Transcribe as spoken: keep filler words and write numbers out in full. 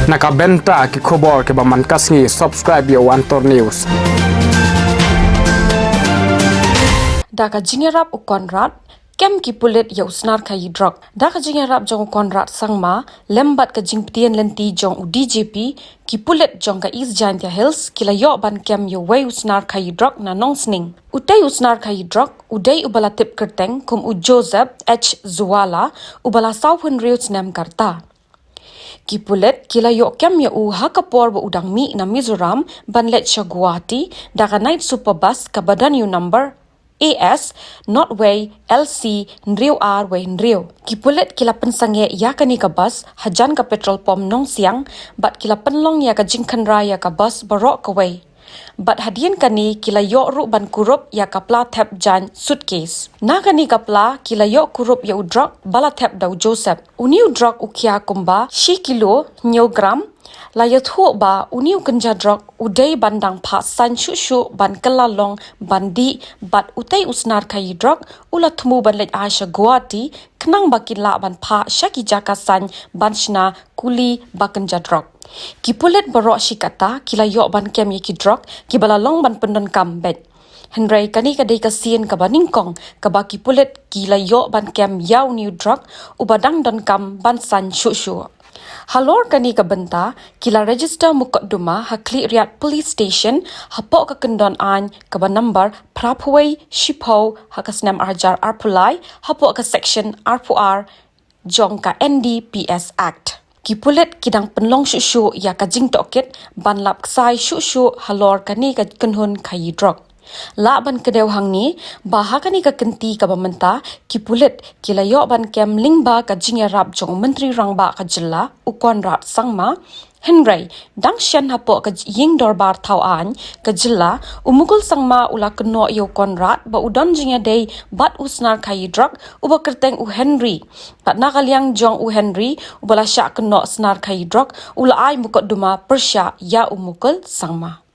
Na ka bynta ki khubor kiba man ka sngi, subscribe ïa u Antor News. Da ka jingïarap u Conrad, kem ki pulit ïa u snar khaïi drok. Da ka jingïarap jong u Conrad Sangma, lem bad ka jingpyntip lynti jong u D G P, ki pulit jong ka East Jaintia Hills ki la ïoh ban kem ïa uwei u snar khaïi drok na Nongsning. Utei u snar khaïi drok u dei uba la tip kyrteng kum u Joseph H Zuala, uba la saw hynriew snem ka rta. Ki pulit ki la ïoh kem ïa u ha ka por ba u dang mih na Mizoram ban leit sha Guwahati da ka night super bus kaba don ïa u number A S not wei L C hynriew ar wei hynriew. Ki pulit ki la pynsangeh ïa kane ka bus hajan ka petrol pump Nongsiang bad ki la pynlong ïa ka jingkhynra ïa ka bus baroh kawei. Bad hadien kane ki la ïoh ruh ban kurup ïa ka pla thep jaiñ suitcase. Na kane ka pla ki la ïoh kurup ïa u drok ba la thep da u Joseph. Une u drok u khia kumba shi kilo hynñiew gram. La ïathuh ba une u kynja drok u dei ban dang phah saiñ shuh shuh ban kylla long ban dih bad utei u snar khaïi drok u la thmu ban leit ai sha Guwahati khnang ba kin lah ban phah sha ki jaka saiñ ban shna kuli ba kynja drok. Ki pulit baroh shi katta ki la ïoh ban kem ïa ki drok kiba la long ban pyndonkam beit. Hynrei kane ka dei ka sien kaba nyngkong kaba ki pulit ki la ïoh ban kem ïa une u drok uba dang donkam ban saiñ shuh shuh. Halor kane ka bynta ki la register mukotduma ha Khliehriat Police Station hapoh ka kyndon aiñ kaba number phra phew wei shiphew ha ka snem ar hajar arphew lai hapoh ka section arphew ar jong ka N D P S Act. Ki pulit ki dang pynlong shuh shuh ïa ka jingtohkit ban lap ksai shuh shuh halor kane ka kynhun khaïi drok. Lah ban kdew hangne ba ha kane ka kynti kaba mynta ki pulit ki la ïoh ban kem lyngba ka jingïarap jong u Myntri Rangbah ka jylla u Conrad Sangma. Hynrei dang shen hapoh ka ïing dorbar thaw aiñ ka jylla, u Mukul Sangma u la kynnoh ïa u Conrad ba u don jingïadei bad u snar khaïi drok uba kyrteng u Henry. Bad na ka liang jong u Henry uba la shah kynnoh snar khaïi drok u la ai mukotduma pyrshah ïa u Mukul Sangma.